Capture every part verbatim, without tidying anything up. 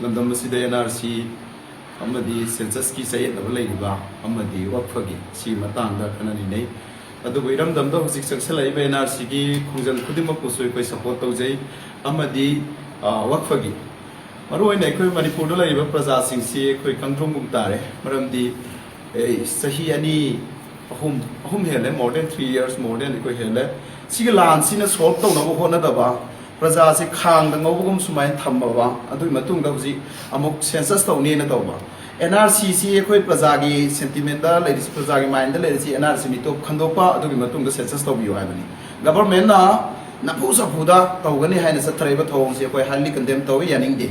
ꯂꯝꯗꯝ ꯑꯁꯤꯗ and R C ꯑꯃꯗꯤ ꯁꯦꯟꯁꯁꯀꯤ ꯆꯌꯦꯠꯅꯕ ꯂꯩꯔꯤꯕ ꯑꯃꯗꯤ ꯋꯛꯐꯒꯤ ꯁꯤ ꯃꯇꯥꯡꯗ ꯈꯟꯅ ꯅꯩꯅꯩ꯫ ꯑꯗꯨꯕꯨ ꯏꯔꯝꯗꯝꯗ ꯍꯧꯖꯤꯛ ꯆꯪꯁꯤꯜꯂꯛꯏꯕ ꯑꯦꯟ ꯑꯥꯔ ꯁꯤꯒꯤ ꯈꯣꯡꯖꯪ ꯈꯨꯗꯤꯡꯃꯛꯄꯨꯁꯨ ꯑꯩꯈꯣꯏ ꯁꯄꯣꯔꯠ ꯇꯧꯖꯩ꯫ ꯑꯃꯗꯤ ꯑ, ꯋꯛꯐꯒꯤ ꯃꯔꯨꯑꯣꯏꯅ ꯑꯩꯈꯣꯏ ꯃꯅꯤꯄꯨꯔꯗ ꯂꯩꯔꯤꯕ ꯄ꯭ꯔꯖꯥꯁꯤꯡꯁꯤ ꯑꯩꯈꯣꯏ ꯀꯪꯗ꯭ꯔꯣꯝꯒꯨꯝ ꯇꯥꯔꯦ꯫ ꯃꯔꯝꯗꯤ ꯑꯦ, ꯆꯍꯤ ꯑꯅꯤ ꯑꯍꯨꯝ ꯑꯍꯨꯝ ꯍꯦꯜꯂꯦ, more than three years, more than ꯑꯩꯈꯣꯏ ꯍꯦꯜꯂꯦ꯫ ꯁꯤꯒꯤ ꯂꯥꯟꯁꯤꯅ ꯁꯣꯜꯕ ꯇꯧꯅꯕ ꯍꯣꯠꯅꯗꯕ, ꯄ꯭ꯔꯖꯥꯁꯤ ꯈꯥꯡꯗ ꯉꯧꯕꯒꯨꯝ ꯁꯨꯃꯥꯏꯅ ꯊꯝꯃꯕ, ꯑꯗꯨꯒꯤ ꯃꯇꯨꯡꯗ ꯍꯧꯖꯤꯛ ꯑꯃꯨꯛ ꯁꯦꯟꯁꯁ ꯇꯧꯅꯦꯅ ꯇꯧꯕ꯫ ꯑꯦꯟ ꯑꯥꯔ ꯁꯤꯁꯤ ꯑꯩꯈꯣꯏ ꯄ꯭ꯔꯖꯥꯒꯤ ꯁꯦꯟꯇꯤꯃꯦꯟꯗ ꯂꯩꯔꯤꯁꯤ, ꯄ꯭ꯔꯖꯥꯒꯤ ꯃꯥꯏꯟꯗ ꯂꯩꯔꯤꯁꯤ, ꯑꯦꯟ ꯑꯥꯔ ꯁꯤ ꯃꯤꯇꯣꯞ ꯈꯟꯗꯣꯛꯄ, ꯑꯗꯨꯒꯤ ꯃꯇꯨꯡꯗ ꯁꯦꯟꯁꯁ ꯇꯧꯕꯤꯌꯨ ꯍꯥꯏꯕꯅꯤ꯫ ꯒꯚꯔꯟꯃꯦꯟꯅ ꯅꯝꯐꯨ ꯁꯥꯐꯨꯗ ꯇꯧꯒꯅꯤ ꯍꯥꯏꯅ ꯆꯠꯊꯔꯛꯏꯕ ꯊꯧꯑꯣꯡꯁꯤ ꯑꯩꯈꯣꯏ ꯍꯥꯏꯂꯤ ꯀꯟꯗꯦꯝ ꯇꯧꯏ, ꯌꯥꯅꯤꯡꯗꯦ꯫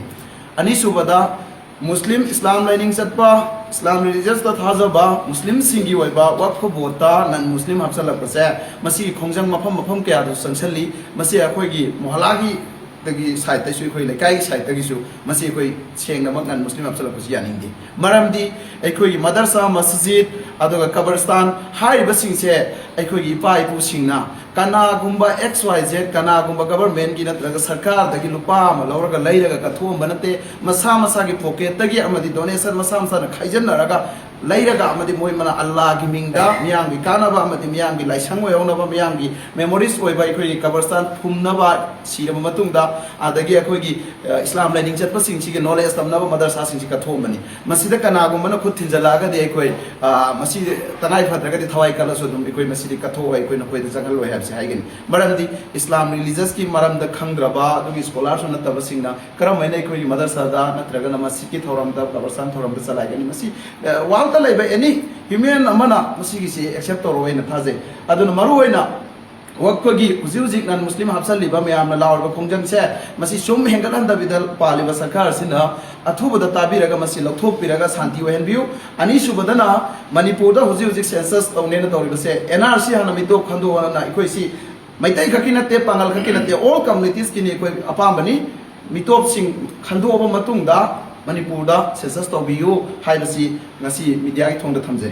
ꯑꯅꯤꯁꯨꯕꯗ, ꯃꯨꯁꯂꯤꯝ ꯏꯁꯂꯥꯝ ꯂꯥꯏꯅꯤꯡ ꯆꯠꯄ, ꯏꯁꯂꯥꯝ ꯔꯤꯂꯤꯖꯟꯁꯇ ꯊꯥꯖꯕ ꯃꯨꯁꯂꯤꯝꯁꯤꯡꯒꯤ ꯑꯣꯏꯕ ꯋꯛꯐ ꯕꯣꯔꯗꯇ ꯅꯟ ꯃꯨꯁꯂꯤꯝ ꯍꯥꯞꯆꯤꯜꯂꯛꯄꯁꯦ, ꯃꯁꯤꯒꯤ ꯈꯣꯡꯖꯪ ꯃꯐꯝ ꯃꯐꯝ ꯀꯌꯥꯗꯁꯨ ꯆꯪꯁꯤꯜꯂꯤ꯫ ꯃꯁꯤ ꯑꯩꯈꯣꯏꯒꯤ ꯃꯣꯍꯂꯥꯒꯤ ꯗꯒꯤ ꯁꯥꯏꯠꯇꯒꯤꯁꯨ, ꯑꯩꯈꯣꯏ ꯂꯩꯀꯥꯏꯒꯤ ꯁꯥꯏꯠꯇꯒꯤꯁꯨ ꯃꯁꯤ ꯑꯩꯈꯣꯏ ꯁꯦꯡꯅꯃꯛ ꯅꯟ ꯃꯨꯁꯂꯤꯝ ꯍꯥꯞꯆꯤꯜꯂꯛꯄꯁꯤ ꯌꯥꯅꯤꯡꯗꯦ꯫ ꯃꯔꯝꯗꯤ ꯑꯩꯈꯣꯏꯒꯤ ꯃꯗꯔꯁꯥ, ꯃꯁꯖꯤꯗ, ꯑꯗꯨꯒ ꯀꯕꯔꯁꯇꯥꯟ ꯍꯥꯏꯔꯤꯕꯁꯤꯡꯁꯦ ꯑꯩꯈꯣꯏꯒꯤ ꯏꯄꯥ ꯏꯄꯨꯁꯤꯡꯅ ꯀꯅꯥꯒꯨꯝꯕ ꯑꯦꯛꯁ ꯋꯥꯏ ꯖꯦꯗ, ꯀꯅꯥꯒꯨꯝꯕ ꯒꯚꯔꯟꯃꯦꯟꯠꯀꯤ ꯅꯠꯇ꯭ꯔꯒ ꯁꯔꯀꯥꯔꯗꯒꯤ ꯂꯨꯄꯥ ꯑꯃ ꯂꯧꯔꯒ ꯂꯩꯔꯒ ꯀꯠꯊꯣꯛꯑꯝꯕ ꯅꯠꯇꯦ꯫ ꯃꯁꯥ ꯃꯁꯥꯒꯤ ꯄꯣꯀꯦꯠꯇꯒꯤ ꯑꯃꯗꯤ ꯗꯣꯅꯦꯁꯟ ꯃꯁꯥ ꯃꯁꯥꯅ ꯈꯥꯏꯖꯤꯟꯅꯔꯒ ꯂꯩꯔꯒ ꯑꯃꯗꯤ ꯃꯣꯏ ꯃꯅꯥ ꯑꯜꯂꯥꯒꯤ ꯃꯤꯡꯗ ꯃꯤꯌꯥꯝꯒꯤ ꯀꯥꯟꯅꯕ ꯑꯃꯗꯤ ꯃꯤꯌꯥꯝꯒꯤ ꯂꯥꯏꯁꯪ ꯑꯣꯏꯍꯧꯅꯕ, ꯃꯤꯌꯥꯝꯒꯤ ꯃꯦꯃꯣꯔꯤꯁ ꯑꯣꯏꯕ ꯑꯩꯈꯣꯏꯒꯤ ꯀꯕꯔꯁꯇꯥꯟ ꯐꯨꯝꯅꯕ, ꯁꯤꯔꯕ ꯃꯇꯨꯡꯗ ꯑꯗꯒꯤ ꯑꯩꯈꯣꯏꯒꯤ, ꯑ, ꯏꯁꯂꯥꯝ ꯂꯥꯏꯅꯤꯡ ꯆꯠꯄꯁꯤꯡꯁꯤꯒꯤ ꯅꯣꯂꯦꯖ ꯇꯝꯅꯕ ꯃꯗꯔꯁꯥꯁꯤꯡꯁꯤ ꯀꯠꯊꯣꯛꯑꯝꯕꯅꯤ꯫ ꯃꯁꯤꯗ ꯀꯅꯥꯒꯨꯝꯕꯅ ꯈꯨꯠ ꯊꯤꯟꯖꯜꯂꯛꯑꯒꯗꯤ ꯑꯩꯈꯣꯏ, ꯑ, ꯃꯁꯤ ꯇꯉꯥꯏ ꯐꯗ꯭ꯔꯒꯗꯤ ꯊꯋꯥꯏ ꯀꯜꯂꯁꯨ ꯑꯗꯨꯝ ꯑꯩꯈꯣꯏ ꯃꯁꯤꯗꯤ ꯀꯠꯊꯣꯛꯑꯣꯏ, ꯑꯩꯈꯣꯏ ꯅꯈꯣꯏꯗ ꯆꯪꯍꯜꯂꯣꯏ ꯍꯥꯏꯕꯁꯤ ꯍꯥꯏꯒꯅꯤ꯫ ꯃꯔꯝꯗꯤ ꯏꯁꯂꯥꯝ ꯔꯤꯂꯤꯖꯟꯁꯀꯤ ꯃꯔꯝꯗ ꯈꯪꯗ꯭ꯔꯕ ꯑꯗꯨꯒꯤ ꯁ꯭ꯀꯣꯂꯥꯔꯁꯨ ꯅꯠꯇꯕꯁꯤꯡꯅ ꯀꯔꯝꯍꯥꯏꯅ ꯑꯩꯈꯣꯏꯒꯤ ꯃꯗꯔꯁꯥꯗ ꯅꯠꯇ꯭ꯔꯒꯅ ꯃꯁꯤꯒꯤ ꯊꯧꯔꯝꯗ, ꯀꯕꯔꯁꯇꯥꯟ ꯊꯧꯔꯝꯗ ꯆꯂꯥꯏꯒꯅꯤ? ꯃꯁꯤ, ꯑ, ꯋꯥꯔꯜꯗ ꯂꯩꯕ ꯑꯦꯅꯤ ꯍ꯭ꯌꯨꯃꯦꯟ ꯑꯃꯅ ꯃꯁꯤꯒꯤꯁꯤ ꯑꯦꯛꯁꯦꯞ ꯇꯧꯔꯣꯏꯅ ꯊꯥꯖꯩ꯫ ꯑꯗꯨꯅ ꯃꯔꯨꯑꯣꯏꯅ ꯋꯛꯐꯒꯤ ꯍꯧꯖꯤꯛ ꯍꯧꯖꯤꯛ ꯅꯟ ꯃꯨꯁꯂꯤꯝ ꯍꯥꯞꯆꯜꯂꯤꯕ ꯃꯌꯥꯝꯅ ꯂꯥꯎꯔꯤꯕ ꯈꯣꯡꯖꯪꯁꯦ, ꯃꯁꯤ ꯁꯨꯝ ꯍꯦꯟꯒꯠꯍꯟꯗꯕꯤꯗ ꯄꯥꯜꯂꯤꯕ ꯁꯔꯀꯥꯔ ꯑꯁꯤꯅ ꯑꯊꯨꯕꯗ ꯇꯥꯕꯤꯔꯒ ꯃꯁꯤ ꯂꯧꯊꯣꯛꯄꯤꯔꯒ ꯁꯥꯟꯇꯤ ꯑꯣꯏꯍꯟꯕꯤꯌꯨ꯫ ꯑꯅꯤꯁꯨꯕꯗꯅ, ꯃꯅꯤꯄꯨꯔꯗ ꯍꯧꯖꯤꯛ ꯍꯧꯖꯤꯛ ꯁꯦꯟꯁꯁ ꯇꯧꯅꯦꯅ ꯇꯧꯔꯤꯕꯁꯦ, ꯑꯦꯟ ꯑꯥꯔ ꯁꯤ ꯍꯥꯟꯅ ꯃꯤꯇꯣꯞ ꯈꯟꯗꯣꯛꯑꯣꯅ ꯑꯩꯈꯣꯏ ꯁꯤ ꯃꯩꯇꯩ ꯈꯛꯀꯤ ꯅꯠꯇꯦ, ꯄꯥꯉꯜ ꯈꯛꯀꯤ ꯅꯠꯇꯦ, ꯑꯣꯜ ꯀꯝꯃꯨꯅꯤꯇꯤꯁꯀꯤꯅꯤ ꯑꯩꯈꯣꯏ ꯑꯄꯥꯝꯕꯅꯤ꯫ ꯃꯤꯇꯣꯞꯁꯤꯡ ꯈꯟꯗꯣꯛꯑꯕ ꯃꯇꯨꯡꯗ ꯃꯅꯤꯄꯨꯔꯗ ꯁꯦꯟꯁꯁ ꯇꯧꯕꯤꯌꯨ ꯍꯥꯏꯕꯁꯤ ꯉꯁꯤ ꯃꯤꯗꯤꯌꯥꯒꯤ ꯊꯣꯡꯗ ꯊꯝꯖꯔꯤ꯫